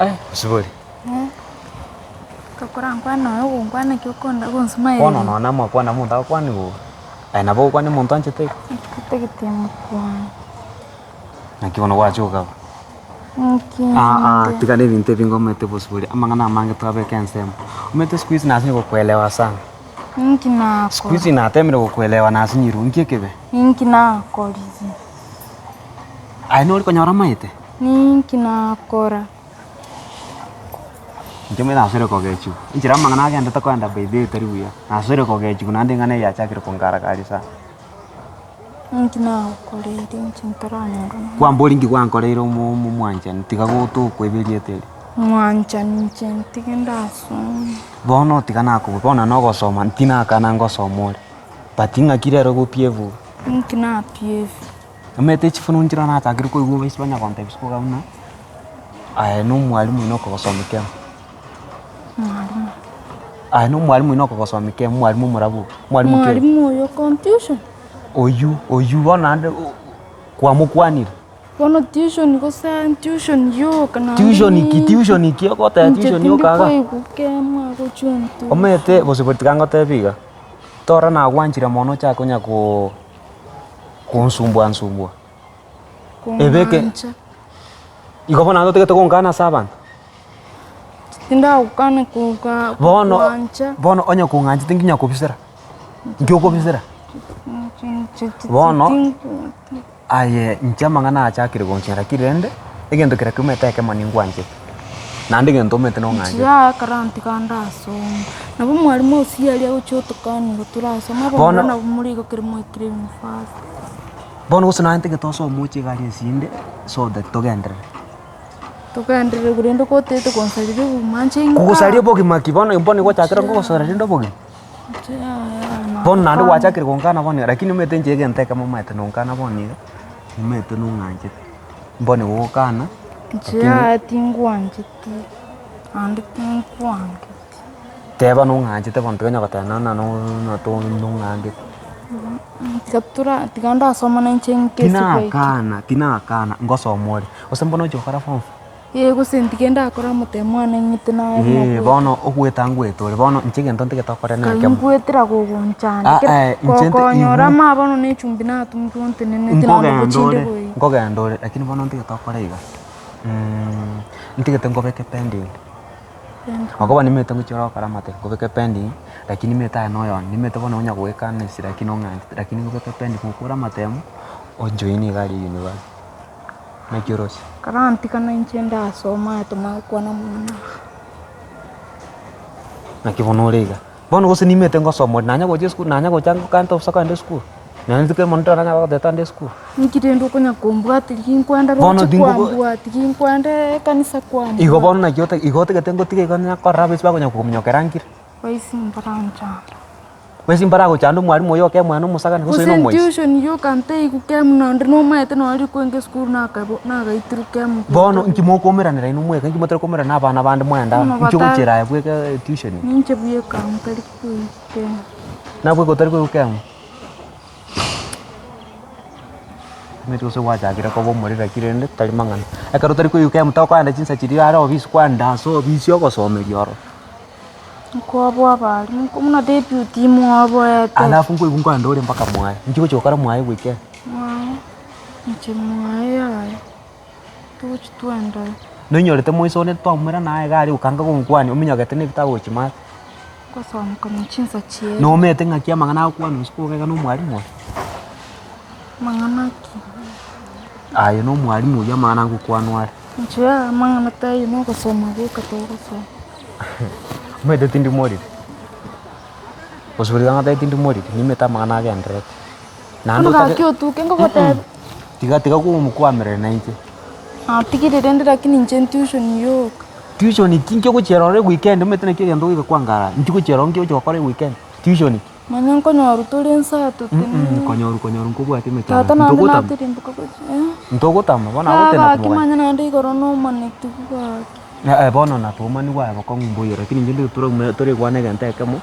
Eh, Bosibori. Tokorankwane nonya ogonkwana ki okonda gonsumaereria. Bono nonya namakwana omonto agokwania igo, aye nabo ogokwania omonto anchete igo? Ntagete mokwane. Naki bono gwacha okaba? Nki Aa inde. tiga na ebinto ebinge omanyete bosibori, amang'ana amange twabeka ensemo. Omanyete siku hizi nasinyire gokuelewa sana. Inki nakora? Siku hizi natemire gokuelewa nasinyirwe, nki ekebe? Inki nakorire? Aye nori konyora amaete? Ninki nakora? Inche omanyete nasoire kogechigwa, enchera amang'ana agendete kogenda by the way tari buya, nasoire kogechigwa naende eng'ana eye yachakire kongaragaria sana. Ninki nagokoreire inche ntaranyora omwana? Kwamboria inki gwankoreire omo omo omwanchani, tiga gotokoeba erieta eri. Mwanchani inche ntige ndasome. Bono tiga nakobua, bono nogosoma ntinakana ngosoma ore, but ng'aki rero gopia ebuku. Ninki napia ebi? Omanyete chifununu nchire nachakire koigwa abaisi banya gontebia isiko iga buna, aye na omwalimu oino okogosomia kemo. Mwalimu. Aye na omwalimu oino okogosomia kemo, omwalimu omorabu oyo, omwalimu ki? Mwalimu oyo confusion. Oywo oywo bono naende o- kwamokwanire. Bono tuition gose tuition yoka naende Tuition ki tuition ki ogoteba inche tuition yoka iga. tindi koigwa kemo agochia ontuition. Omanyete gose tiga ngotebie iga, tora nagwanchire mono ochake konya koo. Konsumbua nsumbua. Ebeke Kong'ancha. igo bono naende otagete gonkana ase abanto? Tindagokana koka Bono kwancha. bono onye kong'anchete nkinya kobisera? Nki okobisera? Bono, aye inche amang'ana achakire gonchera lakini rende, egento kera kiumete ekemo ningwanchete. Naende egento omanyete nong'anchete. Inche ekero ntiga ndasoma, nabo omwalimu osia aria agochia otokania igo torasome, abamura Bono- nabo more igo ekero mwaikire university. Bono gose naye ntagete osome oche egari esinde so that togenderere. Togenderere korende gotete gonsaria obogima inche inkaa. Kogosaria obogima ki bono bono nigo ngogosaria rende obogima? Inche yaya Bono naende gwachakire gonkana bono iga, lakini omanyete inche egento ekemo omanyete nonkana bono iga, omanyete nong'anchete. Mbono gogokana. Inche yaya tingwancheti, naende tinkwangeti. Teba nong'anchete bono tiga onye goteba nonya nong'angete. Tiga tora tiga ndasoma na inche nke ase goika. Tinakana tinakana ngosoma ore, gose mbono ochi gokora form four? Ee gose ntige ndakora omotemo one ng'ite naye buna Ee bweka. bono ogweta ngwete ore, bono inche egento ntagete gokora Nkai nekemo. ngwetera gogonchanda Ah, kera eh, inche nte- gokonyora igu- ama bono na echumbi natumigwe nteneneti naende Nkogenda gochia inde ore, goika. nkogenda ore, lakini bono ntagete gokora iga, ntagete nkobeke pending. Okoba nimanyete ngochia ore gokora amate, nkobeke pending, lakini nimanyete aye noyone, nimanyete bono onya goekana ase lakini ong'anchete, lakini nkobeke pending gokora amatemo, ojoin iga aria university. Naki oroche? Karantigana inche ndasoma aye tomanye gokwana amang'ana aya. Naki bono ore iga? Bono gose nimanyete ngosoma ore, nanya gocha esukuru, nanya gocha ngokanta obosa kogenda esukuru, nonye rituko erimo ntore nanya goteta nde esukuru. Inki rende okonya kombwatiria ginkwenda Bono roche tingobo- kwambwati, ginkwenda ekanisa kwambwati. Igo bono naki ote igo otagete ngotige igo nonya korora abaisia bakonya kominyokera nkire. Abaisia mbaranchanda. Gose mbaragochanda omwalimu oyo oke mwana omosagani gose Gose oyo nomoisia. tuition yoka ntaigu kemu naende nomaete nonye riko inge esukuru nakabo nagaitirwe kemu Bono inki mokoumeranera inwe mweka, inki motari koumerana na abana bande mwaenda amo, Bono inki bata- ogochiera aye bweka etuition? Ninche bweka ntari koigwa kemu. Nabweka otari koigwa kemu? Omanyete gose gwachakire koba omoriri lakini rende tari mang'ana. Ekero otari koigwa kemu tokoenda chinsa chiria are obisi kwenda ase obisi ogosomeria ororo. Nkoboa abalimu, buna deputy mwoboete. Alafu nkoigwa nkoenda ore mpaka mwaye, inki ogochia gokora mwaye goika ere? Mwaye, inche mwaye yaya, togochi twendayo. Noinyorete moiso one twaumera naye iga aria okanga gonkwania ominyogete na ebitabu gochia maate. Ngosoma konya chinsa chiaye. Nomanyete ng'aki amang'ana agokwanwa isiko iga iga na omwalimu oye? Amang'ana ki? Aye na omwalimu oyio amang'ana ngokwanwa are. Inche yaya amang'ana taiyo na ogosoma gwoka togosoma. Omanyete tindi moriri, gose boria ng'otebie tindi moriri, nimanyete amang'ana agendererete. Naende Bono otake gaki otuke ngogotebia. Tiga tiga komokoamerera nainche. Natigire rende lakini inche entuition yoka. Tuition ki nki ogochiera ororo eweekend omanyete naki egento goika kwangara, nki ogochiera ororo nki ogochi gokora eweekend, tuition ki? Manya nkonyorwa tore nsato tenena. Konyorwa konyorwa nkobwate emechando, Tata naende ntogotama. natirimboka gochia eh. Ntogotama, bono Aa agotenda gaki komogania. manya naende igoro nomanetiwu gaki. Eh bono natwomanigwe aye bokong'u mboiyo lakini inche ndire toraume torekwana egento ekemo,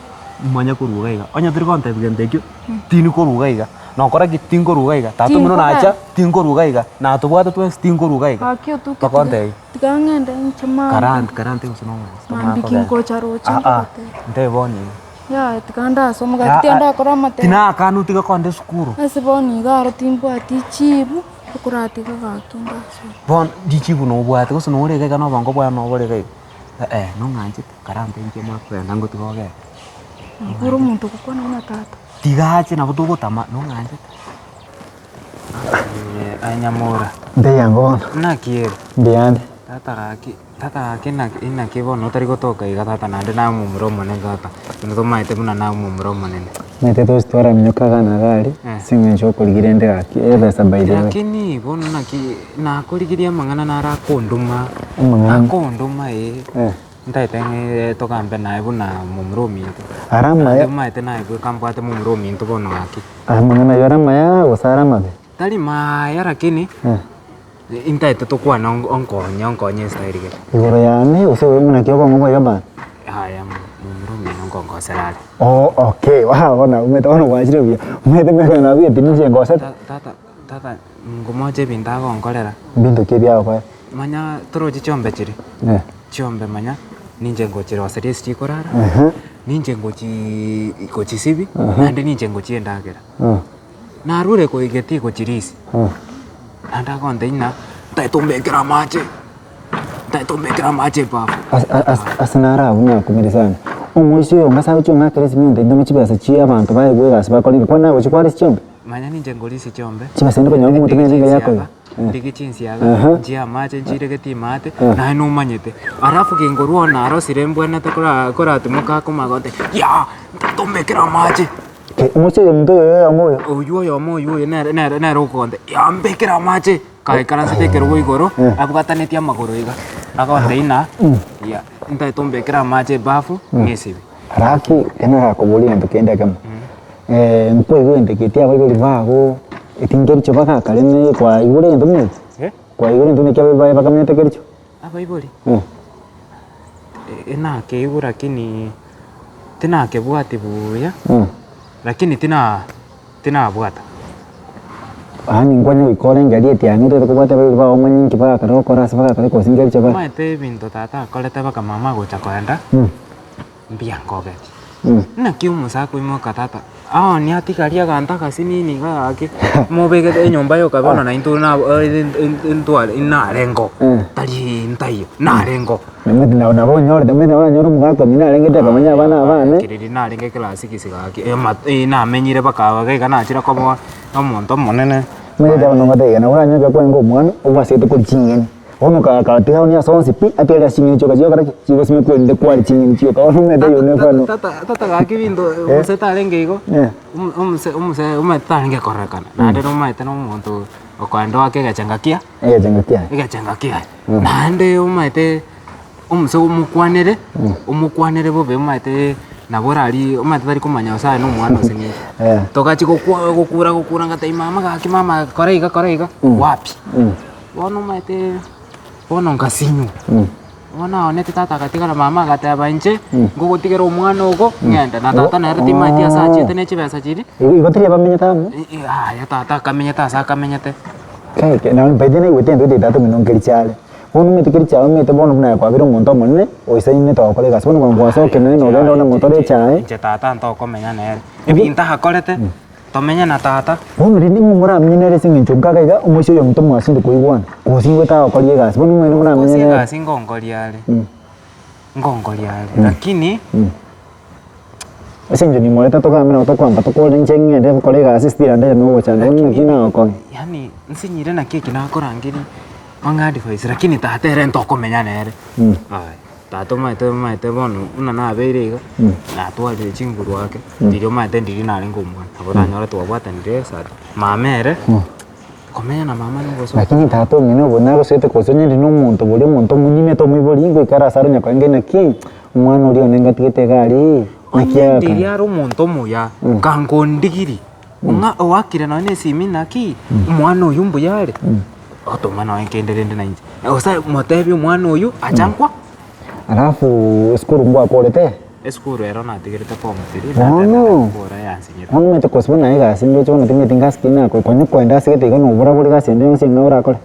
manye korwa iga iga. Onye tori gontebia gento ekio, tindi korwa iga iga. Nokora ki? Tinkoruga iga. Tata omino nacha, tinkoruga iga. Natobwate twensi, tinkoruga iga. Gaki otuke Mpaka ontebie. Tiga ng'ende inche mambia. Karante, karante gose nomwanchi, tomanye Mambia kogenda. kingocha roche Ah, ah, nkogotebia. ntebie bono iga. Yaya tiga ndasoma gaki tiga ndakora amatemo. Tinakana otige konda esukuru. Ase bono iga aro timbwati chibu, okoratiga gaki ndasoma. Bono richibu nobwate gose nore iga iga na obongo bwane nobore iga iga, eh nong'anchete karante inche omanye kogenda ngotiga ogende. Nakure omonto ogokwana buna tata. Tiga ache nabo togotama nong'anchete. Aye nyamora. Mbuya bono. Naki ere? Mbuyande. Tata gaki, tata gaki naki inaki bono otari gotoka iga tata naende naye omomura omonene tata, intwe tomaete buna naye omomura omonene. Omanyete tosi twaraminyoka iga na iga aria, ase eng'encho yokorigia rende gaki ebesa by the way. Lakini bono naki nakorigirie amang'ana naro akonduma, Amang'ana? akonduma eh. Ntaete ng'e togambe naye buna momura ominto. Ara amaya. Naende omaete naye bweka mbwate momura ominto bono gaki. Amang'ana ayio are amaya gose are amabe? Tari maaya lakini intaete tokwane onkonye onkonye estyle gete. Igoro yane gose oyo buna ki okong'u boigo bana? Yaya momura omino nkonkosera are. Oh okay bono omanyete bono gwachire buya, omanyete mbaka nabweti ninche nkosete. Tata tata ngomoche ebinto agonkorera. Mbinto ki ebi agokorera? Manya toroche chiombe chiria, chiombe manya ninche ngochiroseria ase chikorara, ninche ngochii gochisibia, naende ninche ngochia endagera. Narure koigetie gochirisia, naende agontebia ng'a ntagete ombekere amache, ntagete ombekere amache ebafu. Ase naro abwo nakumire sana, omoisia oyo ase agochia ong'akere esimi ontebie ntome chibesa chia abanto baye egasi bakore kwani naye gochia kwarisia chiombe? Manya ninche ngorisia chiombe, Chibesa inde konyora ngomotomera Ndige nigo yakoiba. chinsiaga, ndige chinsiaga, nchie amache nchiregeti emate, naye nomanyete. Alafu kengorwa oo narosire mbwenerete kora koratimoka akomanya gontebia yaa ntagete ombekere amache. Omoisia oyo omonto oyo oyomo oyo. Oywo oyomo oywo oyo nere nere nere okontebia yaa mbekere amache, kaikaransete ekerogo igoro, abwatanetie amagoro iga, agontebia ng'a yaa ntagete ombekere amache ebafu, ng'esibi. Alafu tena agakoboria egento kende ekemo, nkoigwa egento eke ti abaibori bago, etingericho bagakaremire kwaigure egento buna eki? Kwaigure egento buna eki abaibori baye bakamenyete kericho? Abaibori? Enakeigwa lakini tinakebwati buya, lakini tina tinabwata. Yaani nkwanye goika orenge etiang'i otagete kobwata abaibori bago omanye inki bagakare gokora ase bagakare gose nkericho bare. Omanyete ebinto tata akorete mpaka mama agocha koenda. Mbuya nkogetie. Naki omosacha oimoka tata, aonie atigarie aganto agasinini iga gaki, mobegete enyomba yoka bono na intwe na intware narengo, tari ntaiyo, narengo. Omanyete nabo nabo onyorete omanyete nabo oranyore omogaka omino arengete akamanya abana abane. Kereri narenge class six gaki, ema namenyire mpaka iga iga nachire koba omonto omonene. Omanyete bono ngotebia iga, nabo oranyore ekero kwarenge omwana, obwasete koria ching'eni. Bono kagatiga onye ase onsi pi, atigarire ase ching'eni chioka chiokora ki? Chigosimekwa erinde kware ching'eni chioka. Bono omanyete oyio nefano. Tata tata gaki ebinto omose tarenge igo, omose omose omanyete tarenge kororekana, naende nomanyete na omonto okoenda oake egechenga kia Egechenga kiaye. egechenga kiaye. Naende omanyete omose omokwanere, omokwanere bobe omanyete nabo oraria omanyete tari komanya gose aye na omwana ase ng'encho. Togachi gokwa gokura gokura ngatebia mama gaki mama kora iga kora iga, wapi. Bono omanyete bono ngasinywa, bono aonete tata agatigara mama agateba inche, ngogotigera omwana ogo ng'ende, na tata nere timanyeti ase achiete ne chibesa chiria. Igo tari abamenyete amo? Yaya tata akamenyete ase akamenyete. Kai na by the way naigwete intwe tari tata omino nkeri chiare. Bono omanyete keri chiaye omanyete bono buna aye kwabire omonto omonene, oisaine togokora egasi. Bono gwasokia nonye nogenda buna motore echae. Inche tata ntokomenya nere, ebinto akorete. Tomenye na tata. Bono rende nigo moramenye nere ase engencho nkaga iga omoisia oyominto mwasinde koigwana, gose inwe tagokoria egasi, bono mwene moramenye Gose nere. egasi ngonkoria are, ngonkoria are, lakini Ase eng'encho nimoreta togambe nabo tokoamba tokore inche ng'ende gokora egasi still ande na ogochanda bono naki nagokonya. Yaani nsinyire naki eki nakorangeria ong'a advice lakini tata ere ntokomenya nere. Aya. Tata omanyete omanyete bono buna nabeire iga, natwarire chinguru ake, riria omanyete ndiria narenge omwana, nabo oranyore twabwatanire esati. Mama ere, komenya na mama nogosoka. Lakini tata omino obo nagosoete gose onye ndi na omonto boria omonto omonyimete omoibori ngoika are ase are onye koenga naki, omwana oria one ngatigete iga aria, naki Onye agakora. ndiria are omonto omuya, kangondigiri, ng'a oakire nonye na esimi naki, omwana oywo mbuya are. Otoma nonya kende rende nainche, gose motebie omwana oyio acha nkwa. Alafu esukuru ngwakorete? Esukuru ero natigerete form three, Bono. natema gokora yansinyete. Bono omanyete kosibwa naye egasi ndoche bono timanyeti ngasi ki nakore, konya koenda ase gete iga na oborabore gasi ende yonsi eng'ao orakore.